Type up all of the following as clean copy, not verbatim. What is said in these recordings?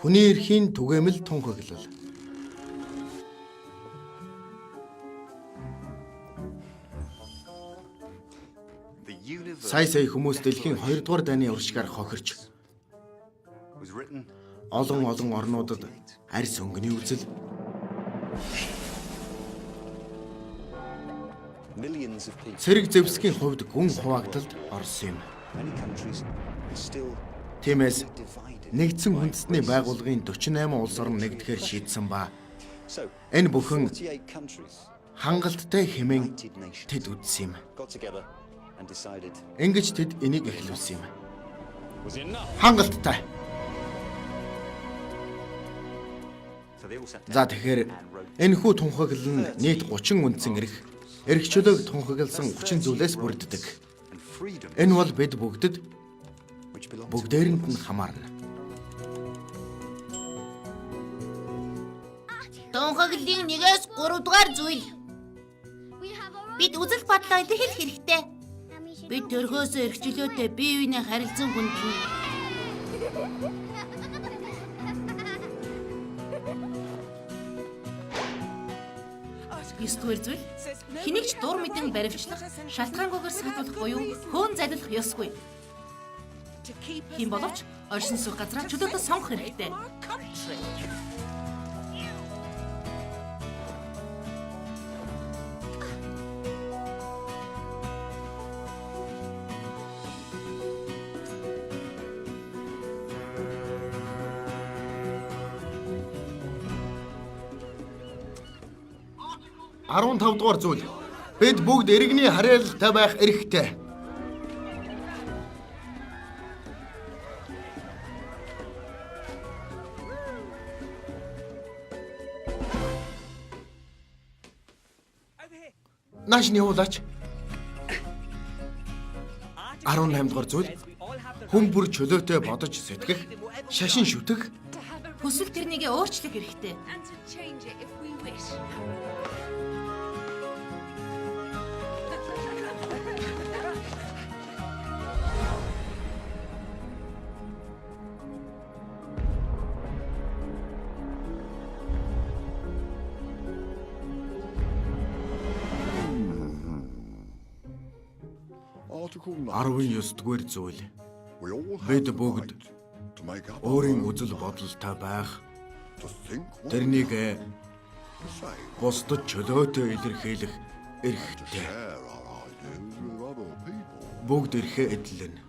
Хүний эрхийн түгээмэл тунхаглал. Сая сая хүмүүс дэлхийн 2 дугаар дайны уршигаар хохирч олон олон орнуудад арьс өнгөний үзэл, цэрэг зэвсгийн хувьд гүн хуваагдалд орсон юм. Тиймээс нэгдсэн үндэстний байгууллагын 48 улс орон нэгдэхээр шийдсэн ба энэ бүхэн хангалттай хэмээн тэд үзсэн юм. Ингэж тэд энийг эхлүүлсэн юм. Хангалттай. За тэгэхээр энэхүү тунхаглал нь нийт 30 үндсэн эрх, эрх чөлөөг тунхагласан 30 зүйлээс бүрддэг. Энэ бол бид бүгдэд бүгдээрэнд нь хамаарна. Тунхаглалын 1-ээс 3 дугаар зүйл. Бид үзэл бодлоо илэрхийлэх хэрэгтэй. Бид төрхөөсөө эрх чөлөөтэй бие биенээ харилцан хүндлэнэ. Есдүгээр зүйл хэнийг ч дур мэдэн баривчлах, шалтгаангүйгээр саатуулах буюу хөөн залилах ёсгүй. Хэн боловч оршин суух газраа чөлөөтэй сонгох хэрэгтэй. Арван тав дугаар зүйл. Бид бүгд иргэний харьяалалтай байх эрхтэй. Нааш нь явуулаач. 18 дугаар зүйл. Хүн бүр чөлөөтэй бодож сэтгэх, шашин шүтэх, Хүсвэл тэрнийг өөрчлөх хэрэгтэй. And to change it if we wish. 19 дугаар зүйл. Бид бүгд өөрийн үзэл бодолтой байх, тэрнийг бусдад чөлөөтэй илэрхийлэх эрхтэй. Бүгд эрхээ эдлэнэ.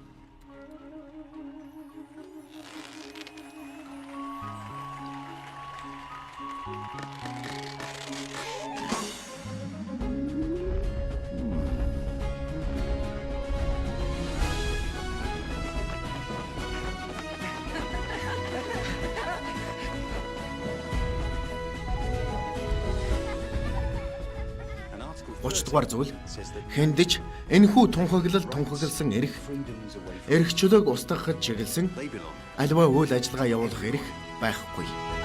30 дугаар зүйл. Хэндэж энэхүү тунхаглал тунхагласан эрх, эрх чөлөөг устгахад чиглэсэн аливаа үйл ажиллагаа явуулах эрх байхгүй.